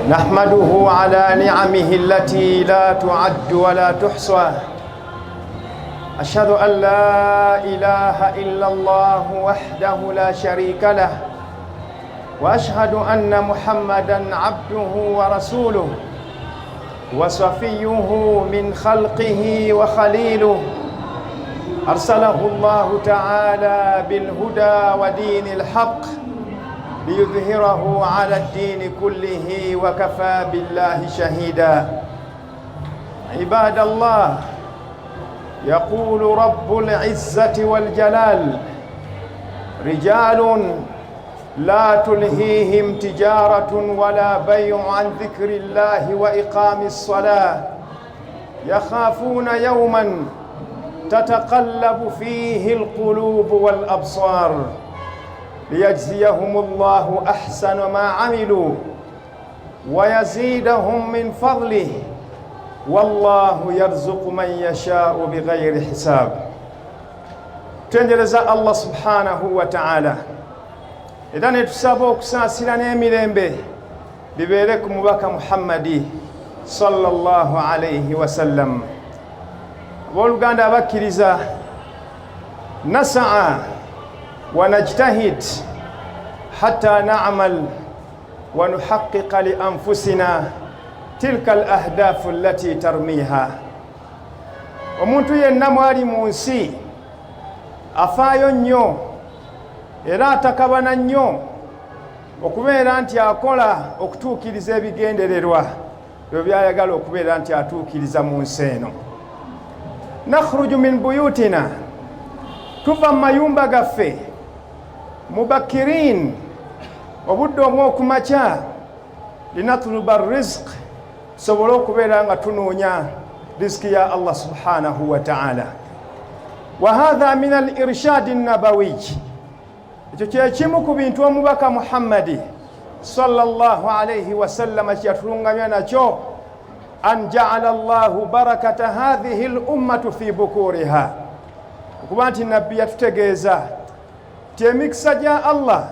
نحمده على نعمه التي لا تعد ولا تحصى. أشهد أن لا إله إلا الله وحده لا شريك له، وأشهد أن محمدا عبده ورسوله وصفيه من خلقه وخليله، أرسله الله تعالى بالهدى ودين الحق ليظهره على الدين كله، وكفى بالله شهيدا. عباد الله، يقول رب العزة والجلال: رجال لا تلهيهم تجارة ولا بيع عن ذكر الله وإقام الصلاة، يخافون يوما تتقلب فيه القلوب والأبصار، ليجزيهم الله أحسن ما عملوا ويزيدهم من فضله، والله يرزق من يشاء بغير حساب. Tutendereza Allah subhanahu wa ta'ala, era ne tusaba okusaasira n'emirembe bibeere ku mubaka Muhammadi sallallahu alaihi wasallam. Abooluganda abakkiriza, nasaa wa najtahid hatta namal wa nuhaqiqa li anfusina tilka al ahdafu allati tarmiha. Omuntu yenna mwali mu nsi afaayo nnyo era atakabana nnyo okubeera nti akola okutuukiriza ebigendererwa ebyo byayagala okubeera nti atuukiriza mu nsi eno. Nakhruju min buyutina, tuva mu mayumba gaffe, mubakirin, obudde obw'okumakya, linatluba rizq, tusobole okubeera nga tunoonya riziki ya Allah subhanahu wa taala. Wa hatha min al irshadi nabawiy, ekyo kyekimu ku bintu omubaka Muhammadi sallallahu alaihi wasallama kyeyatulungamya nakyo, an jaala llahu barakata hathihi l ummatu fi bukuriha, okuba nti nabbi yatutegeeza nti emikisa gya Allah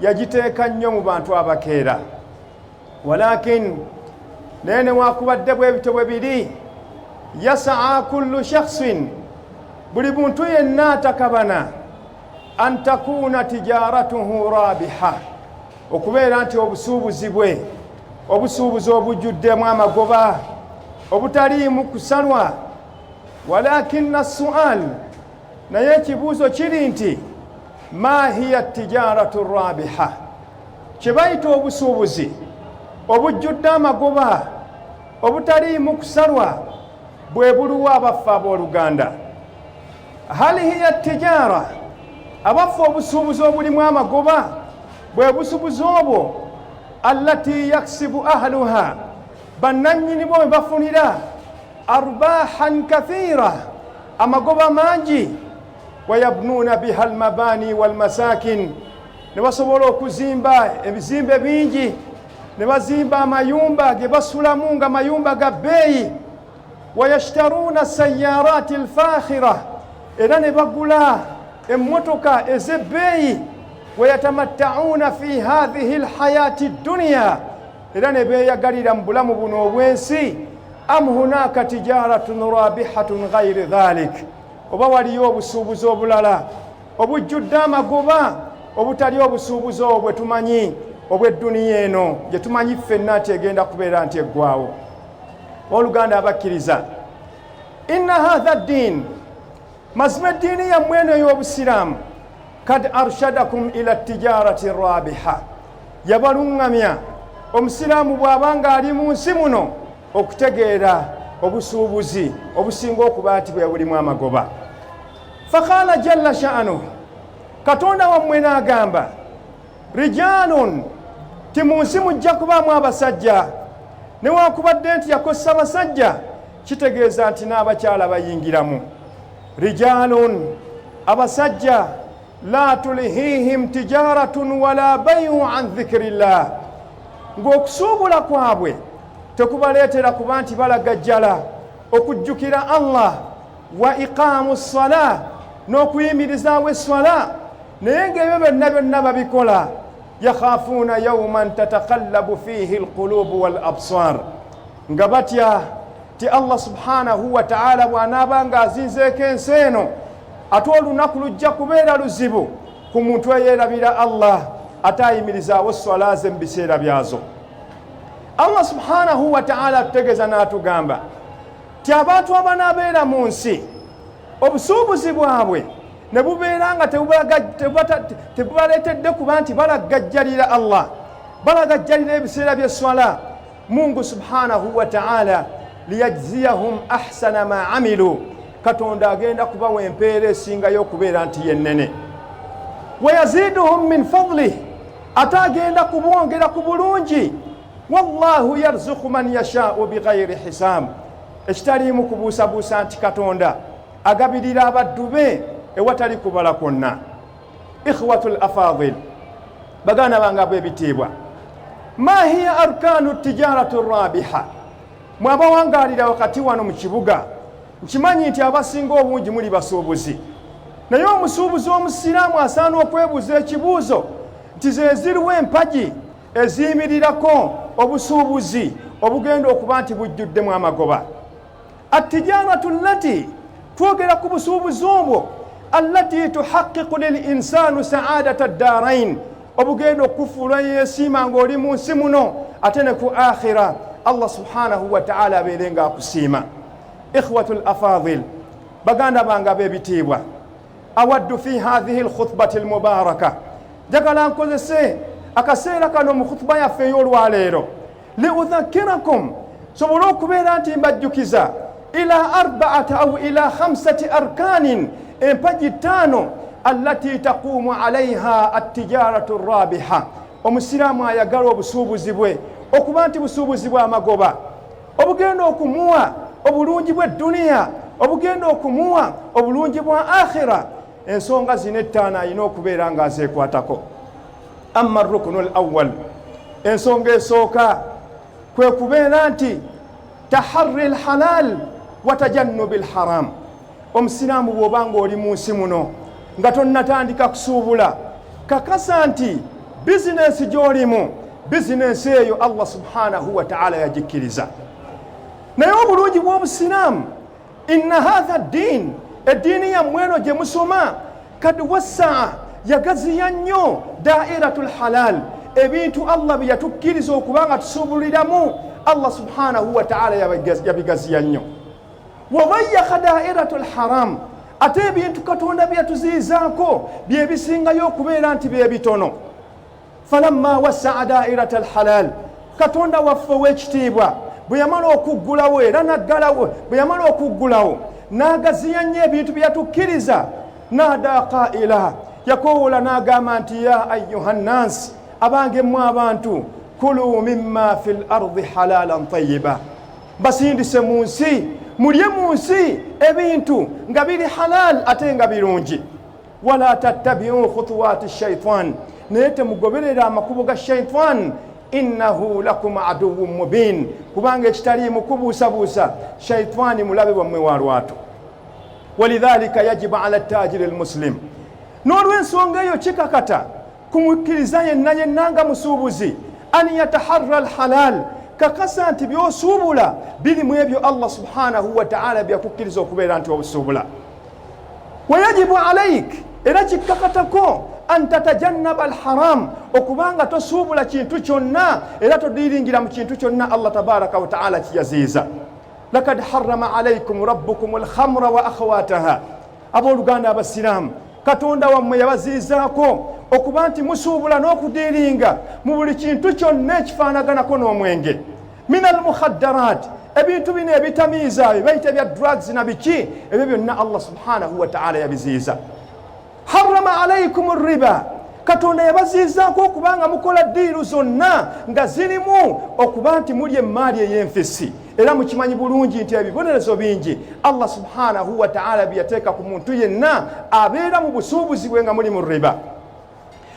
yagiteeka nnyo mu bantu abakeera. Walakin, naye newakubadde bwe bityo bwe biri, yasaa kullu shakhsin, buli muntu yenna atakabana, an takuuna tijaratuhu rabiha, okubeera nti obusuubuzi bwe obusuubuzi obujjuddemu amagoba obutaliimu kusalwa. Walakina sual, naye ekibuuzo kiri nti, ma hiya tijaratu rabiha, kye bayita obusuubuzi obujjudde amagoba obutaliimu kusalwa bwe buluwa? Abaffe abooluganda, hal hiya tijara, abaffe obusuubuzi obulimu amagoba bwe busuubuzi obwo allati yaksibu ahluha, bannannyini bo bwe bafunira arbahan kathira, amagoba mangi, wayabnuuna biha almabani walmasakin, ne basobola okuzimba ebizimbe bingi, ne bazimba amayumba ge basulamu nga mayumba ga bbeeyi, wayashtaruuna sayarati alfakhira, era ne bagula emmotoka ez'ebbeeyi, wayatamattauuna fi hathihi lhayati dduniya, era ne beeyagalira mu bulamu buno obw'ensi, am hunaka tijaratun rabihatun ghairi dhalik, oba waliyo obusuubuzi obulala obujjudde amagoba obutali obusuubuzi obwo bwe tumanyi obw'edduniya eno gye tumanyi ffenna nti egenda kubeera nti eggwawo? Oluganda abakkiriza, inna hatha ddiin, mazima eddiini yammwe eno ey'obusiraamu, kad arshadakum ila tijarati rabiha, yabaluŋŋamya omusiraamu bw'aba nga ali mu nsi muno okutegeera obusuubuzi obusinga okuba nti bwe bulimu amagoba. Faqala jalla sha'nuh, Katonda wammwe n'agamba, rijalun, ti mu nsi mujja kubaamu abasajja. Newankubadde nti yakozesa abasajja, kitegeeza nti n'abakyala bayingiramu. Rijalun, abasajja, la tulhihim tijaratun wala bayu an dhikirillah, ng'okusuubula kwabwe tekubaleetera kuba nti balagajjala okujjukira Allah, wa iqaamu ssala, n'okuyimirizaawo esswala, naye ng'ebyo byonna byonna babikola Yakhafuuna yauman tatakallabu fihi alqulubu wal absar, nga batya ti Allah subhanahu wataala bw'anaaba nga azinzeeko ensi eno, ate olunaku lujja kubeera luzibu ku muntu eyeerabira Allah, ate ayimirizaawo swala ze mu biseera byazo. Allah subhanahu wataala atutegeeza n'atugamba ti abantu abanaabeera mu nsi obusuubuzi bwabwe ne bubeera nga tebubaleetedde kuba nti balagajjalira Allah, balagajjalira ebiseera by'esswala, Mungu subhanahu wataala liyajziyahum ahsana ma amilu, Katonda agenda kubawa empeera esingayo okubeera nti yennene. Wayaziduhum min fadlih, ate agenda kubwongera ku bulungi. Wallahu yarzuku man yashau bighairi hisab, ekitaliimu kubuusabuusa nti Katonda agabirira abaddu be ewatali kubala kwonna. Ikhwatu l afadil, baganda bange ab'ebitiibwa, ma hiya arkanu tijaratu rabiha? Mwabawangaalira wakati wano mu kibuga, nkimanyi nti abasinga obungi muli basuubuzi, naye omusuubuzi omusiraamu asaana okwebuuza ekibuuzo nti zeziriwo empagi eziyimirirako obusuubuzi obugenda okuba nti bujjuddemu amagoba? Atijaratu llati, twogera ku busuubuzi obwo allati tuhaqiqu lil insanu saadata ddarain, obugenda okukufuula yeesiima ng'oli mu nsi muno ate ne ku akhira Allah subhanahu wataala abeere nga akusiima. Ikhwatu l afadil, baganda bange ab'ebitiibwa, awaddu fi hathihi lkhutbati lmubaraka, njagala nkozese akaseera kano mu khutuba yaffe ey'olwaleero liudhakirakum, sobole okubeera nti mbajjukiza ila arbaata au ila khamsati arkanin, empagi ttaano allati taquumu alaiha attijaratu rabiha. Omusiraamu ayagala obusuubuzi bwe okuba nti busuubuzi bw'amagoba obugenda okumuwa obulungi bw'edduniya, obugenda okumuwa obulungi bwa akhira, ensonga zino ettaano alina okubeera ng'azeekwatako. Amma rukunu l awal, ensonga esooka kwe kubeera nti taharri lhalal watajannubi lharam. Omusiraamu bw'oba ng'oli mu nsi muno nga tonnatandika kusuubula, kakasa nti bizinensi gy'olimu, bizinensi eyo Allah subhanahu wataala yagikkiriza. Naye obulungi bw'obusiraamu, inna hatha ddiin, eddiini yammwe eno gye musoma, kad wassaa, yagaziya nnyo dairatu lhalal, ebintu Allah bye yatukkiriza okuba nga tusuubuliramu, Allah subhanahu wataala yabigaziya nnyo. Wadayaka dairatu lharam, ate ebintu Katonda bye yatuziizaako bye bisingayo okubeera nti bye bitono. Falamma wasaa dairata alhalal, Katonda waffe ow'ekitiibwa bwe yamala okuggulawo era naggalawo, bwe yamala okuggulawo n'agaziya nnyo ebintu bye yatukkiriza, nada qaila, yakowoola n'agamba nti ya ayuha nnansi, abange mmwe abantu, kulu mimma fi l ardi halalan tayiba, basindise mu nsi mulye mu nsi ebintu nga biri halal ate nga birungi. Wala tattabiu khutuwati shaitan, naye temugoberera amakubo ga shaitan, innahu lakum aduwun mubin, kubanga ekitaliimu kubuusabuusa shaitaani mulabe wammwe wa lwatu. Walidhalika yajibu ala tajiri lmuslim, n'olw'ensonga eyo kikakata kumukkiriza yenna yenna nga musuubuzi an yataharra alhalal, kakasa nti by'osuubula biri mu ebyo Allah subhanahu wataala byakukkiriza okubeera nti obusuubula. Wayajibu alaik, era kikkakatako an tatajannaba alharam, okubanga tosuubula kintu kyonna era todiiringira mu kintu kyonna Allah tabaraka wataala kiyaziiza. Lakad harrama alaikum rabbukum alkhamra wa akhawataha, abooluganda abasiraamu, Katonda wammwe yabaziizaako okuba nti musuubula n'okudiiringa mu buli kintu kyonna ekifaanaganako n'omwenge, min almukhaddarat, ebintu bino ebitamiiza bayita bya drugs na biki, ebyo byonna Allah subhanahu wataala yabiziiza. Harrama alaikum riba, Katonda yabaziizaako okuba nga mukola ddiiru zonna nga zirimu okuba nti muli emmaali ey'enfisi, era mukimanyi bulungi nti ebibonerezo bingi Allah subhanahu wataala bye yateeka ku muntu yenna abeera mu busuubuzi bwe nga muli mu riba.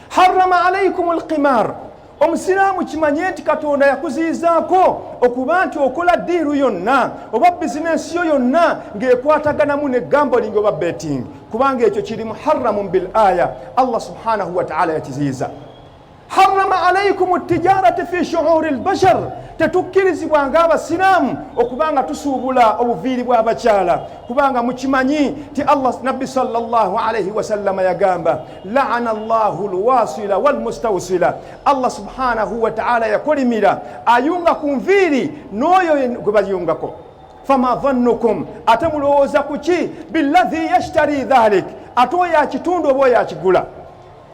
Harrama alaikum alqimar, omusiraamu kimanye nti Katonda yakuziizaako okuba nti okola ddiiru yonna oba bizinensi yo yonna ng'ekwataganamu ne gamboling oba betting, kubanga ekyo kiri muharramun bil aya, Allah subhanahu wataala yakiziiza. Harrama Harrama alaikum tijarati fi shuuri lbashar, tetukkirizibwa ng'abasiraamu okuba nga tusuubula obuviiri bw'abakyala, kubanga mukimanyi ti Allah Nabbi sallallahu alaihi wasallama yagamba laana llahu lwasila walmustawsila, Allah subhanahu wataala yakolimira ayunga ku nviiri n'oyo gwe bayungako. Fama dhannukum, ate mulowooza ku ki? Billadhi yashtari dhalik, ate oyo akitunda oba oyo akigula.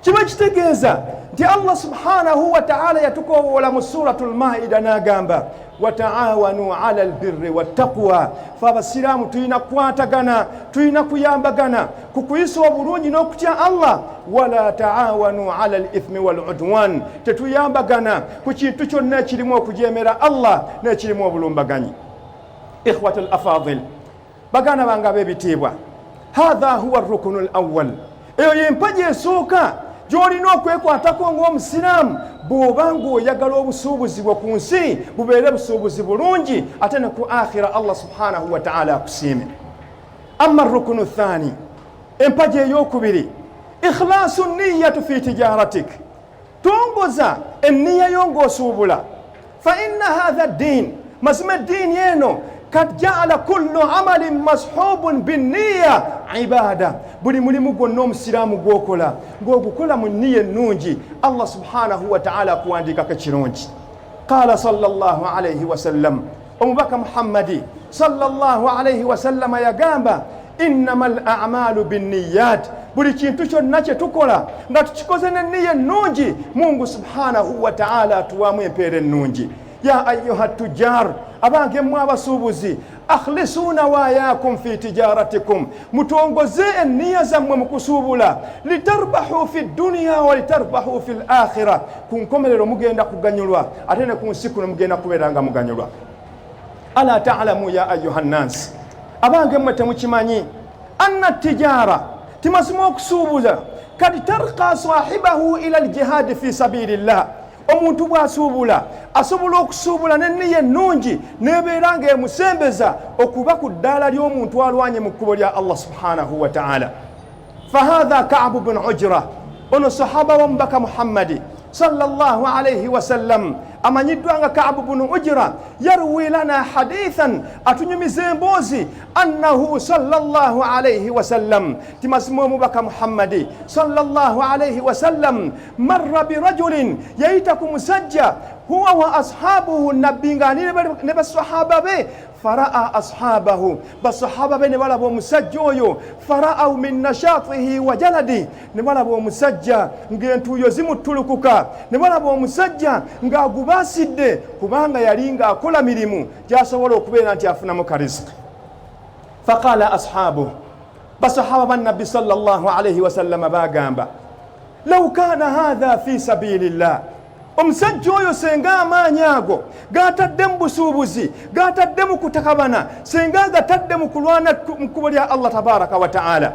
Kiba kitegeeza nti Allah subhanahu wataala yatukowoola mu suratu lmaida n'agamba wataawanu ala albirri wattaqwa. Fe abasiraamu tulina kukwatagana, tulina kuyambagana ku kuyisa obulungi n'okutya Allah. Wala taawanu ala alithmi waludwan, tetuyambagana ku kintu kyonna ekirimu okujemera Allah n'ekirimu obulumbaganyi. Ikhwatu l afadil, baganda bange ab'ebitiibwa, hatha huwa rukunu l awal, eyo yempaji esooka gy'olina okwekwatako ng'omusiraamu bw'oba ng'oyagala obusuubuzi bwo ku nsi bubeere busuubuzi bulungi, ate ne ku akhira Allah subhanahu wataala akusiime. Amma rukunu thani, empaji ey'okubiri, ikhlaasu niyatu fi tijaratik, tongoza enniya yo ng'osuubula. Fa inna hatha ddin, mazima eddiini eno kad jaala kullu amalin mashubun binniya ibada, buli mulimu gwonna omusiraamu gwokola ng'ogukola mu nniya ennungi, Allah subhanahu wataala akuwandiikako ekirungi. Qala sallallahu alaihi wasallam, omubaka Muhammadi sallallahu alaihi wasallama yagamba innama al amalu binniyat, buli kintu kyonna kye tukola nga tukikoze n'enniya ennungi, Mungu subhanahu wataala atuwaamu empeera ennungi. Ya ayuha tujar, abange mmwe abasuubuzi, akhlisu nawayakum fi tijaratikum, mutongoze enniya zammwe mu kusuubula, litarbahu fi dduniya wa litarbahu fi l akhira, ku nkomerero mugenda kuganyulwa, ate ne ku nsi kuno mugenda kubeera nga muganyulwa. Ala talamu ya ayuha nnansi, abange mmwe temukimanyi anna tijara, timazima okusuubuza, kad tarka sahibahu ila ljihadi fi sabili llah, omuntu bw'asuubula asobola okusuubula n'enniya ennungi n'ebeera ng'emusembeza okuba ku ddaala ly'omuntu alwanye mu kkubo lya Allah subhanahu wataala. Fahatha Kabu bun Ujra, ono sahaba w'omubaka Muhammadi sallallahu alaihi wasallam amanyiddwa nga Kabu bunu Ujra, yarwi lana hadithan, atunyumiza emboozi, annahu sallallahu alaihi wasallam, timazima omubaka Muhammadi sallallahu alaihi wasallam, marra birajulin, yayita ku musajja, huwa wa ashabuhu, nabbi ng'ali ne basahaba be, faraa ashabahu, basahaba be ne balaba omusajja oyo, faraau min nashatihi wa jaladi, ne balaba omusajja ng'entuuyo zimuttulukuka, ne balaba omusajja ng'agubaasidde, kubanga yali ng'akola mirimu gy'asobola okubeera nti afunamu kariziki. Faqala ashabuhu, basahaba ba nabbi sallallahu alaihi wasallama bagamba, lau kana hatha fi sabilillah, omusajja oyo senga amaanyi ago gatadde mu busuubuzi, gatadde mu kutakabana, senga gatadde mu kulwana mu kkubo lya Allah tabaraka wa taala.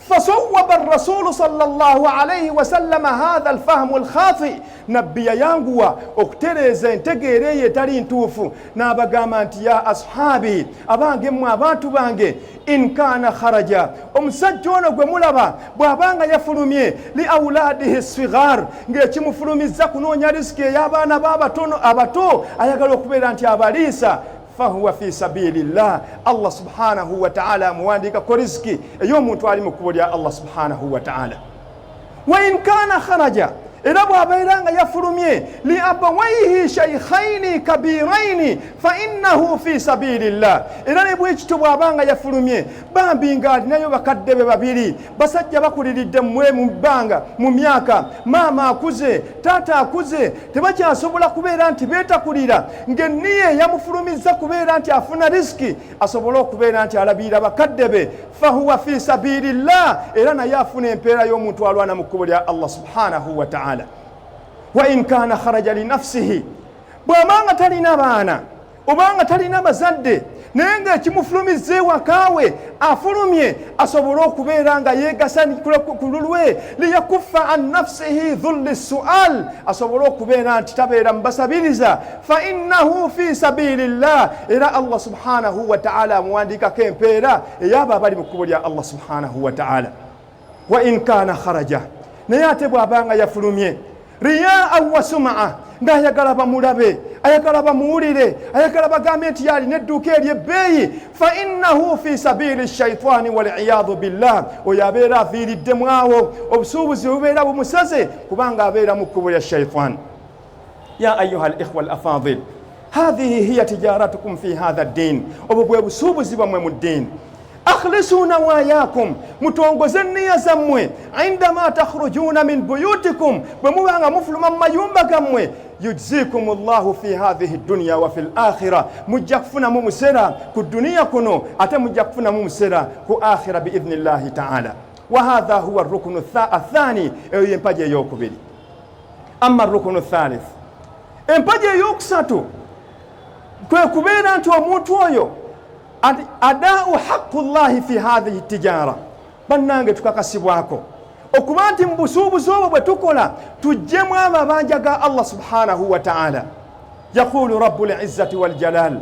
Fasawaba rasulu sallallahu alaihi wasallama hatha alfahamu alkhati, nabbi yayanguwa okutereeza entegeera eyo etali ntuufu, n'abagamba nti ya ashabi, abange mmwe abantu bange, in kana kharaja, omusajja ono gwe mulaba bw'abanga yafulumye, li auladihi sigar, ng'ekimufulumizza kunoonya risiki ey'abaana b'abatono abato, ayagala okubeera nti abaliisa, fahuwa fi sabilillah, Allah subhanahu wataala amuwandiikako risiki ey'omuntu ali mu kkubo lya Allah subhanahu wataala. Wa in kana kharaja, era bw'abeera nga yafulumye, li abawaihi shaikhaini kabiraini, fa innahu fi sabilillah, era ne bwekityo bw'aba nga yafulumye bambi ng'alinayo bakadde be babiri, basajja bakuliridde mmwe mu bbanga mu myaka, maama akuze, taata akuze, tebakyasobola kubeera nti beetakulira, ng'enniya eyamufulumizza kubeera nti afuna risiki asobole okubeera nti alabirira bakadde be, fahuwa fi sabilillah, era naye afuna empeera y'omuntu alwana mu kkubo lya Allah subhanahu wataala. Wa in kana kharaja linafsihi, bw'abanga talina baana obanga talina bazadde, naye ng'ekimufulumizza ewakaawe afulumye asobole okubeera nga yeegasa ku lulwe, liyakuffa an nafsihi dhulli sual, asobole okubeera nti tabeera mubasabiriza, fa innahu fi sabilillah, era Allah subhanahu wataala amuwandiikako empeera eyabo abali mu kkubo lya Allah subhanahu wataala. Wa in kana kharaja, naye ate bw'abanga yafulumye Riyaa wa sumaa, ng'ayagala bamulabe, ayagala bamuwulire, ayagala bagambe nti yalina edduuka ery'ebbeeyi. Fa innahu fi sabiili shaitaani waliyadu billah, oyo abeera aviiriddemu awo, obusuubuzi bubeera bumusaze kubanga abeera mu kkubo lya shaitaani. Ya ayuha al ikhwa al afadil, hathihi hiya tijaratukum fi hatha ddin, obwo bwe busuubuzi bwammwe mu ddiini. Akhlisu nawayakum, mutongoze enniya zammwe. Indama takhrujuuna min buyutikum, bwe muba nga mufuluma mu mayumba gammwe. Yujzikum llahu fi hathihi dunya wa fi l akhira, mujja kufunamu musera ku duniya kuno, ate mujja kufunamu musera ku akhira biidhni llahi taala. Wa hatha huwa rukunu athani, eyo yempaji eyokubiri. Amma rukunu thalith, empaji eyokusatu kwe kubeera nti omuntu oyo adaau haqu llahi fi hathihi tijara. Bannange, tukakasibwako okuba nti mu busuubuzi obwo bwe tukola tuggyemu amabanja ga Allah subhanahu wa taala. Yaqulu rabu lizzati waljalal,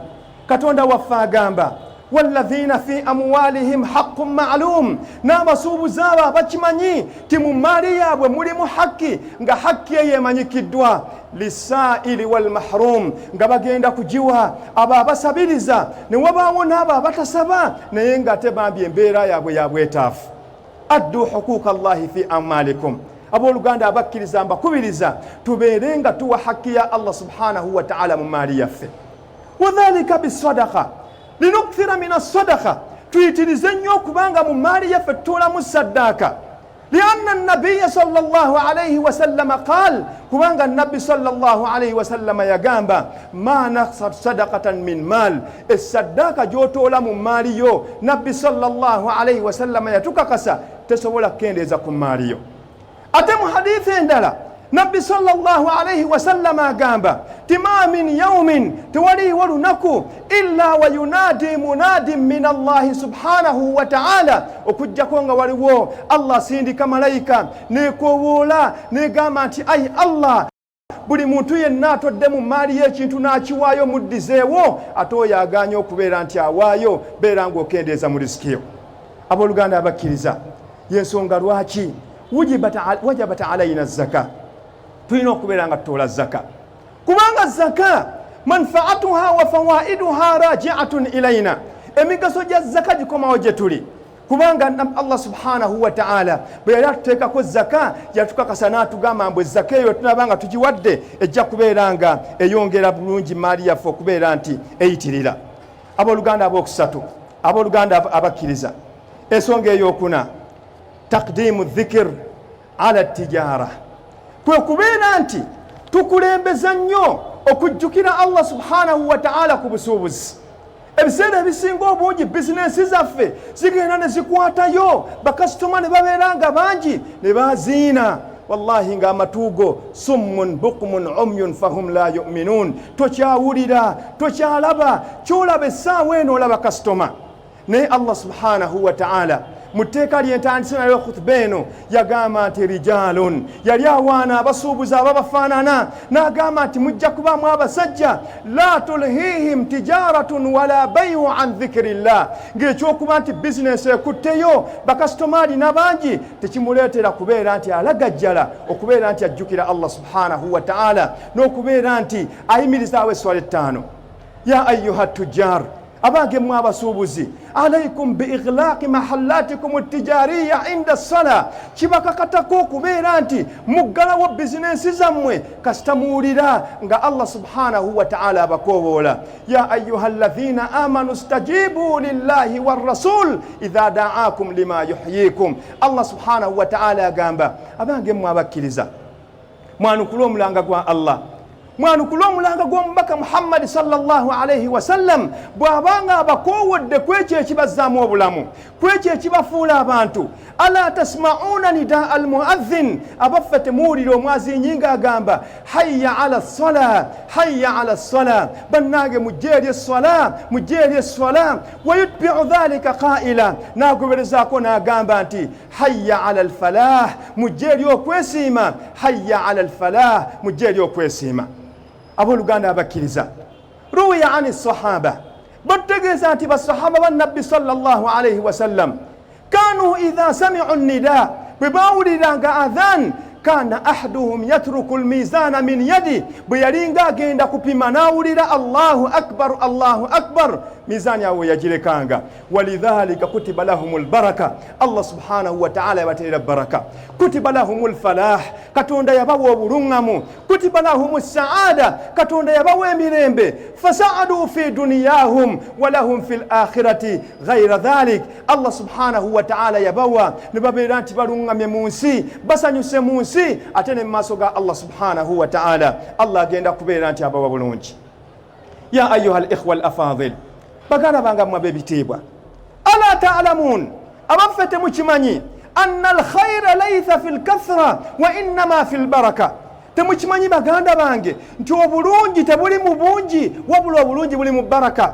Katonda waffe agamba: walladhina fi amwalihim haqqun ma'lum, n'abasuubuzi abo abakimanyi ti mu maali yaabwe mulimu hakki, nga hakki eyo emanyikiddwa, lisaili walmahrum, nga bagenda kugiwa abo abasabiriza, ne wabaawo n'abo abatasaba naye ng'ate bambi embeera yaabwe ya bwetaafu. Addu huquuqa llahi fi amalikum. Abooluganda abakkiriza, mbakubiriza tubeere nga tuwa hakki ya Allah subhanahu wa taala mu maali yaffe. Wadhalika bisadaka, linukthira min assadaka, tuyitirize nnyo okubanga mu maali yaffe tutuulamu saddaaka. Lianna nabiya sallallahu alaihi wasallama qal, kubanga nabbi sallallahu alaihi wasallama yagamba: ma naksat sadakatan min mal, esaddaaka gyotoola mu maali yo, nabbi sallallahu alaihi wasallama yatukakasa tesobola kukendeeza ku maali yo. Ate mu hadithi endala nabbi sallallahu alaihi wasallama agamba ti ma min yaumin, tewaliiwo lunaku, illa wa yunadi munadin min allahi subhanahu wa taala, okugjako nga waliwo Allah asindika malayika nekowoola negamba nti: ayi Allah, buli muntu yenna atodde mu maali y'ekintu n'akiwaayo muddizeewo, ate oyo agaanye okubeera nti awaayo, beera ng'okendeeza mu risikiyo. Abooluganda abakkiriza, yensonga lwaki wajabat alaina zaka, tulina okubeera nga tutoola zaka, kubanga zaka manfaatuha wa fawaiduha rajiatun ilaina, emigaso gya zaka gikomawo gye tuli, kubanga Allah subhanahu wa taala bwe yali atuteekako zaka yatukakasa n'atugamba mbu ezaka eyo tunaba nga tugiwadde ejja kubeera nga eyongera bulungi maali yaffe okubeera nti eyitirira. Abooluganda abokusatu, abooluganda abakkiriza, ensonga eyokuna, taqdimu dhikir ala tijara, kwe kubeera nti tukulembeza nnyo okujjukira Allah subhanahu wa taala ku busuubuzi. Ebiseera ebisinga obungi bizinensi zaffe zigenda ne zikwatayo bakasitoma ne babeera nga bangi ne baziina, wallahi nga amatuugo summun bukmun umyun fahum la yuminun, tokyawulira, tokyalaba, kyolaba essaawa eno olaba kasitoma. Naye Allah subhanahu wa taala mu tteeka lyentandise nayo khutuba eno yagamba nti rijalun, yali awaana abasuubuzi ababafaanana n'agamba nti mujja kubaamu abasajja la tulhihim tijaratun wala bayu an dhikirillah, ng'ekyokuba nti bizinensi ekutteyo bakasitoma alina bangi tekimuleetera kubeera nti alagajjala okubeera nti ajjukira Allah subhanahu wa taala n'okubeera nti ayimirizaawo esswala ettaano. Ya ayuha tujar, abange mmwe abasuubuzi, alaikum biiglaaqi mahallatikum tijariya inda sala, kibakakatako okubeera nti muggalawo bizinensi zammwe kasita muwulira nga Allah subhanahu wa taala abakoowoola. Ya ayuha alladhina amanu stajibu lillahi warrasul idha daakum lima yuhyikum. Allah subhanahu wa taala agamba: abange mmwe abakkiriza, mwanukule omulanga gwa Allah, mwanukule omulanga gw'omubaka Muhammadi sallallahu alaihi wasallam bw'abanga abakoowodde ku ekyo ekibazzaamu obulamu, ku ekyo ekibafuula abantu. Ala tasmauna nidaa almuadhin, abaffe temuwulira omwazinyi ng'agamba: hayya ala sala, hayya ala sala, bannange mujje eri esswala, mujje eri esswala. Wayutbiu dhalika qaila, n'agoberezaako n'agamba nti hayya ala alfalah, mujje eri okwesiima, hayya ala alfalah, mujje eri okwesiima. Abooluganda abakkiriza, ruwiya ani sahaba, batutegeeza nti basahaba ba nabbi sallallahu alaihi wasallam kanu idha samiu nida, bwe bawuliranga adhan Kana ahaduhum yatruku lmizana min yadi, bwe yalinga agenda kupima n'awulira Allahu akbar, Allahu akbar, mizaani awo yagirekanga. Walidhalika kutiba lahum lbaraka, Allah subhanahu wataala yabateera baraka. Kutiba lahum lfalah, Katonda yabawa obuluŋŋamu. Kutiba lahum saada, Katonda yabawa emirembe. Fasaadu fi duniyahum walahum fi lakhirati ghaira dhalik, Allah subhanahu wataala yabawa ne babeera nti baluŋŋamye mu nsi, basanyuse mu nsi, ate ne mu maaso ga Allah subhanahu wataala Allah agenda kubeera nti abawa bulungi. Ya ayuha al ikhwa al afadil, baganda bange mmwe ab'ebitiibwa, ala taalamuun, abaffe temukimanyi anna alkhaira laitha fi lkathra wa innama fi lbaraka? Temukimanyi baganda bange nti obulungi tebuli mu bungi, wabula obulungi buli mu baraka.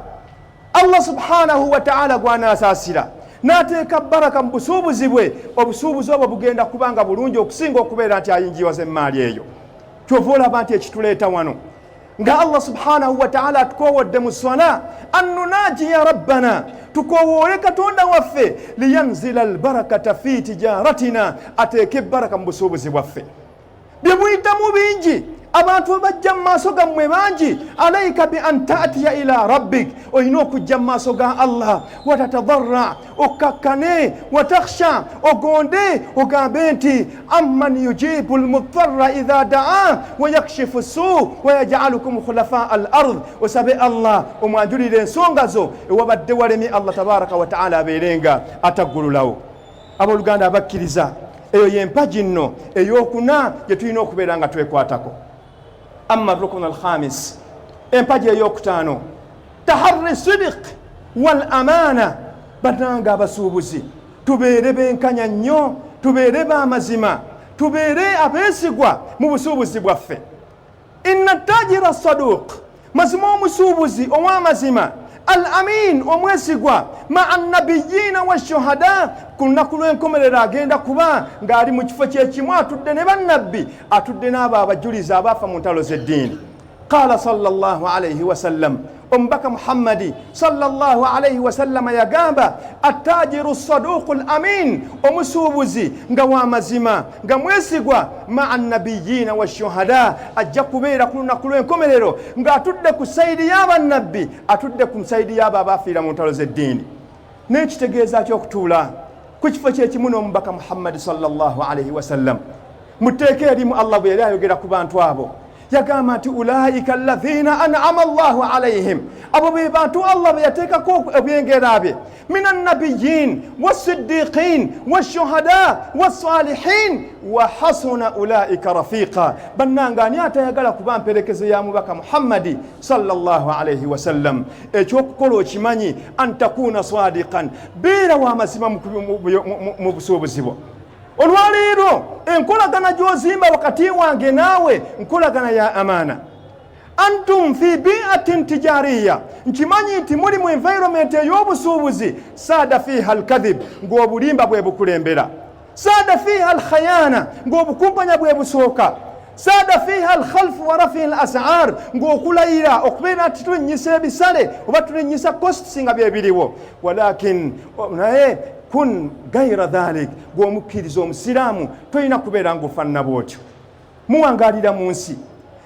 Allah subhanahu wataala gwanaasaasira n'ateeka baraka mu busuubuzi bwe, obusuubuzi obwo bugenda kubanga bulungi okusinga okubeera nti ayingiwaza emmaali eyo. Kyova olaba nti ekituleeta wano nga Allah subhanahu wataala atukoowodde mu swala an nunajiya rabbana, tukowoole Katonda waffe, liyanzila albarakata fi tijaratina, ateeke baraka mu busuubuzi bwaffe. Bye muyitamu bingi, abantu bajja mu maaso gammwe bangi. Alaika bi an tatiya ila rabbik, olina okujja mu maaso ga Allah, watatadara, okkakkane, watakhsha, ogonde, ogambe nti amman yujibu lmutarra idha daa wayakshifu suu wayajalukum khulafaa al ard. Osabe Allah, omwanjulire ensonga zo ewabadde walemye, Allah tabaraka wataala abeerenga ataggululawo. Abooluganda abakkiriza, eyo yempagi nno eyokuna gye tulina okubeera nga twekwatako. Amma rukunu alkhamis, empagi eyokutaano, taharri sidiq wal amaana. Bannanga abasuubuzi, tubeere benkanya nnyo, tubeere b'amazima, tubeere abeesigwa mu busuubuzi bwaffe. Inna tajira saduq, mazima omusuubuzi ow'amazima, al amin, omwesigwa, maa nabiyiina washuhada, ku lunaku lw'enkomerero agenda kuba ng'ali mu kifo kyekimu, atudde ne bannabbi, atudde n'abo abajulizi abaafa mu ntalo z'eddiini. Qala sallallahu alaihi wasallam, omubaka Muhammadi sallallahu alaihi wasallama yagamba, attajiru saduqu l amin, omusuubuzi nga wamazima nga mwesigwa, maa nabiyiina washuhada, ajja kubeera ku lunaku lw'enkomerero ng'atudde ku sayidi y'abannabbi, atudde ku sayidi y'abo abaafiira mu ntalo z'eddiini. N'ekitegeeza ki okutuula ku kifo kyekimu n'omubaka Muhammadi sallallahu alaihi wasallam? Mu tteeka erimu Allah bwe yali ayogera ku bantu abo yagamba nti ulaika alladhina an'ama Allahu alaihim, abo be bantu Allah be yateekako ebyengera bye, min annabiyin wassiddiqin washuhada wassalihin wa hasuna ulaika rafiqa. Bannanga, ani atayagala kuba mperekezo ya mubaka Muhammadi sallallahu alaihi wasallam? Ekyokukola okimanyi, an takuna sadiqan, beera wa mazima mu busuubuzi bwo. Olwaleero enkolagana gy'ozimba wakati wange naawe nkolagana ya amaana. Antum fi biatin tijariya, nkimanyi nti muli mu environment ey'obusuubuzi, saada fiiha alkadhib, ng'obulimba bwe bukulembera, saada fiiha alkhayana, ng'obukumpanya bwe busooka, saada fiiha alkhalfu wa rafi al asar, ng'okulayira okubeera nti tulinnyisa ebisale oba tulinnyisa costs nga byebiriwo. Walakin naye kun gaira dhalik, gweomukkiriza omusiraamu tolina kubeera ngaofaanana bwotyo. Muwangaalira mu nsi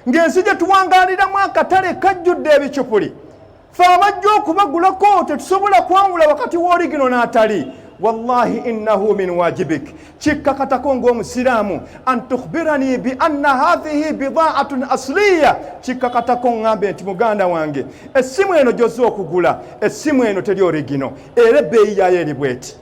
ng'ensi gye tuwangaaliramu akatale kajjudde ebicupuli, fe abajja okubagulako tetusobola kwawula wakati w'oligino n'atali. Wallahi innahu min wajibik, kikkakatako ng'omusiraamu, an tukhbirani bi anna hathihi bidaatun asliya, kikkakatako ŋŋambe nti muganda wange, essimu eno gy'ozza okugula, essimu eno teri origino, era ebbeeyi yayo eri bweti.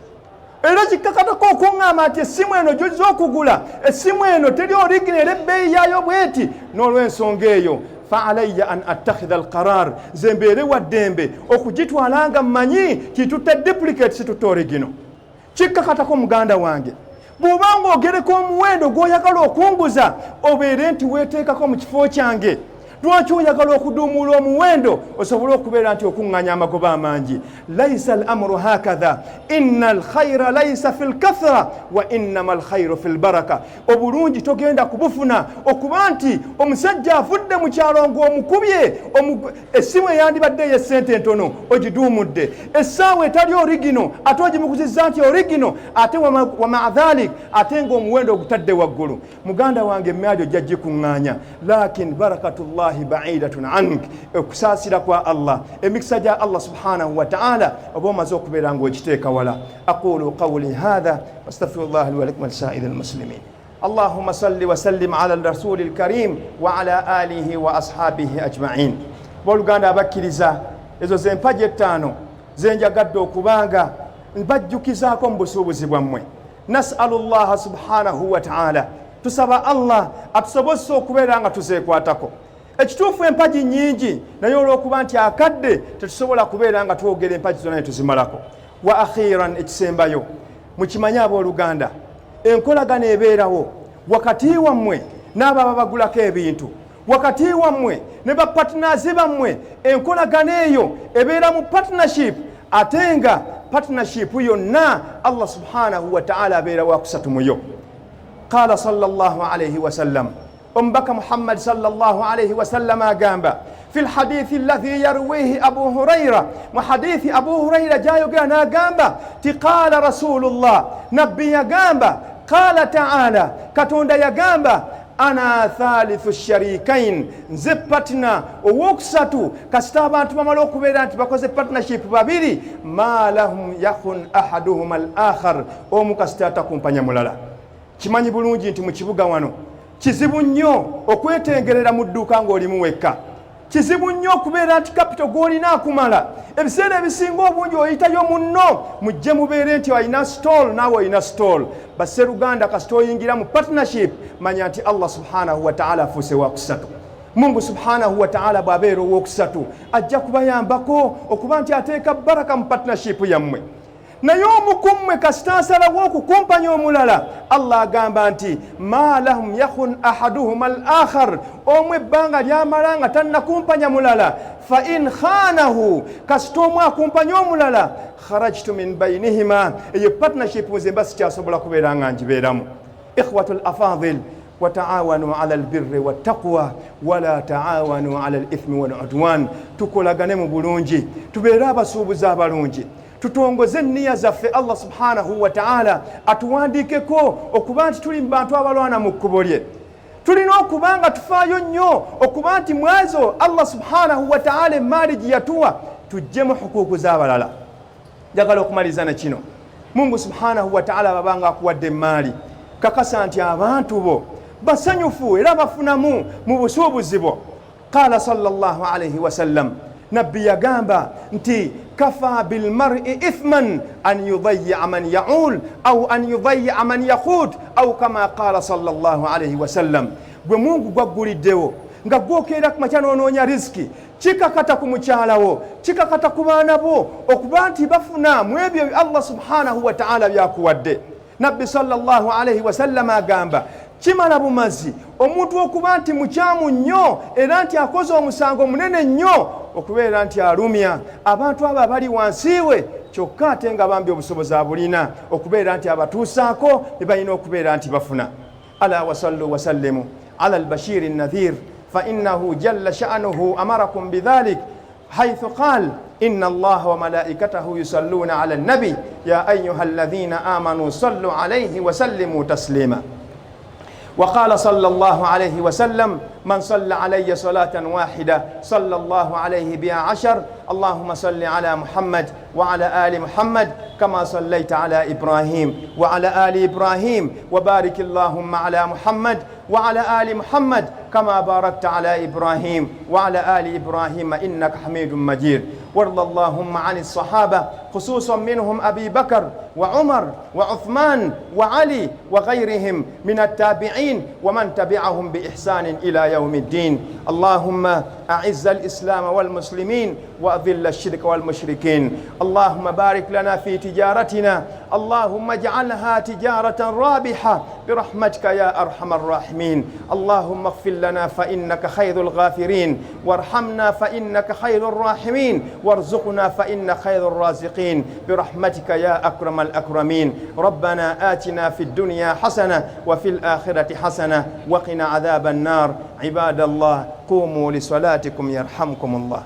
Era kikkakatako okuŋŋamba nti essimu eno gy'ozza okugula, essimu eno teri origino, era ebbeeyi yaayo bweti. N'olw'ensonga eyo fa alayya an attakhidha alqarar, nze mbeere wa ddembe okugitwala nga mmanyi kitutte duplicate, situtte origino. Kikkakatako muganda wange, bw'oba ng'ogereka omuwendo gw'oyagala okunguza, obeere nti weeteekako mu kifo kyange. Lwaki oyagala okuduumuula omuwendo osobole okubeera nti okuŋŋanya amagoba amangi? Laisa al amuru hakatha, inna alkhaira laisa fi lkathra wa innama alkhairu fi lbaraka. Obulungi togenda kubufuna okuba nti omusajja avudde mu kyalo ng'omukubye essimu eyandibadde ey'essente entono ogiduumudde, essaawa etali origino ate ogimukuzizza nti origino, ate wamaa dhalik ate ng'omuwendo ogutadde waggulu. Muganda wange, emmaali ojja gikuŋŋaanya, lakin barakatullahi baidatun ank. Okusaasira kwa Allah, emikisa gya Allah subhanahu wataala oba omaze okubeera ng'okiteeka wala. Aqulu qawli hatha wastaghfirullah li walakum walisairi lmuslimin. Allahuma salli wasallim ala rasuli lkarim wa ala alihi wa ashabihi ajmain. Booluganda abakkiriza, ezo zempagi ettaano zenjagadde okubanga mbajjukizaako mu busuubuzi bwammwe. Nasalu llaha subhanahu wataala, tusaba Allah atusobozesa okubeera nga tuzeekwatako. Ekituufu empagi nyingi, naye olw'okuba nti akadde tetusobola kubeera nga twogera empagi zonna ne tuzimalako. Wa akhiran, ekisembayo, mukimanye abooluganda, enkolagano ebeerawo wakati wammwe n'abo ababagulako ebintu, wakati wammwe ne bapatinaazi bammwe, enkolagano eyo ebeera mu partnership, ate nga partnership yonna Allah subhanahu wataala abeera wakusatu muyo. Qala sallallahu alaihi wasallam, omubaka Muhammad sallallahu alaihi wasallam agamba fi lhadithi alladhi yarwihi Abu Huraira, mu hadithi Abu Huraira gyayogera n'agamba ti qala rasulullah, nabbi yagamba, qala taala, Katonda yagamba, ana thalithu sharikain, nze patina owokusatu. Kasita abantu bamala okubeera nti bakoze partnership babiri, ma lahum yakhun ahaduhuma al akhar, omu kasita atakumpanya mulala. Kimanyi bulungi nti mu kibuga wano kizibu nnyo okwetengerera mu dduuka ng'olimu wekka. Kizibu nnyo okubeera nti kapito gw'olina akumala. Ebiseera ebisinga obungi oyitayo munno, mujje mubeere nti olina stall naawe olina stall. Basseruganda, kasita oyingira mu partnership, manya nti Allah subhanahu wataala afuuse wakusatu. Mungu subhanahu wataala bw'abeera owokusatu, ajja kubayambako okuba nti ateeka baraka mu partnership yammwe. Naye omu ku mmwe kasita asalawo okukumpanya omulala, Allah agamba nti ma lahum yakhun ahaduhuma al akhar, omu ebbanga lyamala nga tannakumpanya mulala, fa in khanahu, kasita omu akumpanya omulala, kharajtu min bainihima, eyo partnership nze mba sikyasobola kubeera nga ngibeeramu. Ikhwatu l afadil, wataawanu ala albirri wattaqwa wala taawanu ala alithmi waludwan. Tukolagane mu bulungi, tubeere abasuubuzi abalungi, tutongoze enniya zaffe, Allah subhanahu wataala atuwandiikeko okuba nti tuli mu bantu abalwana mu kkubo lye. Tulina okuba nga tufaayo nnyo okuba nti mwazo Allah subhanahu wataala emaali gye yatuwa tuggyemu hukuuku z'abalala. Njagala okumaliriza na kino. Mungu subhanahu wataala ababanga akuwadde emaali, kakasa nti abantu bo basanyufu era bafunamu mu busuubuzi bwo. Qala sallallahu alaihi wasallam, nabbi yagamba nti kafa bilmari ithman an yudayi'a man yaul au an yudayi'a man yakhut au kama qala sallallahu alaihi wasallam. Gwe Mungu gwagguliddewo nga gwokeera ku makya n'onoonya riziki, kikakata ku mukyalawo, kikakata ku baana bo okuba nti bafuna mu ebyo Allah subhanahu wataala byakuwadde. Nabbi sallallahu alaihi wasallama agamba kimala bumazi omuntu okuba nti mukyamu nnyo era nti akoze omusango munene nnyo okubeera nti alumya abantu abo abali wansi we, kyokka ate nga bambi obusobozi abulina okubeera nti abatuusaako bye balina okubeera nti bafuna. Ala wasallu wasallimu ala albashiri nadhir fainahu jalla sha'nuhu amarakum bidhalik haythu qal inna allaha wa malaikatahu yusalluna ala nabi ya ayuha alladhina amanu sallu alayhi wa sallimu taslima. وقال صلى الله عليه وسلم من صلى علي صلاة واحدة صلى الله عليه بها 10. اللهم صل على محمد وعلى آل محمد كما صليت على إبراهيم وعلى آل إبراهيم، وبارك اللهم على محمد وعلى آل محمد كما باركت على إبراهيم وعلى آل إبراهيم إنك حميد مجيد. وارض اللهم عن الصحابة خصوصا منهم أبي بكر وعمر وعثمان وعلي وغيرهم من التابعين ومن تبعهم بإحسان إلى يوم الدين. اللهم أعز الإسلام والمسلمين وأذل الشرك والمشركين. اللهم بارك لنا في تجارتنا، اللهم اجعلها تجارة رابحة برحمتك يا أرحم الراحمين. اللهم اغفر لنا فإنك خير الغافرين، وارحمنا فإنك خير الراحمين، وارزقنا فإن خير الرازقين برحمتك يا أكرم الأكرمين. ربنا آتنا في الدنيا حسنة وفي الآخرة حسنة وقنا عذاب النار. عباد الله، قوموا لصلاتكم يرحمكم الله.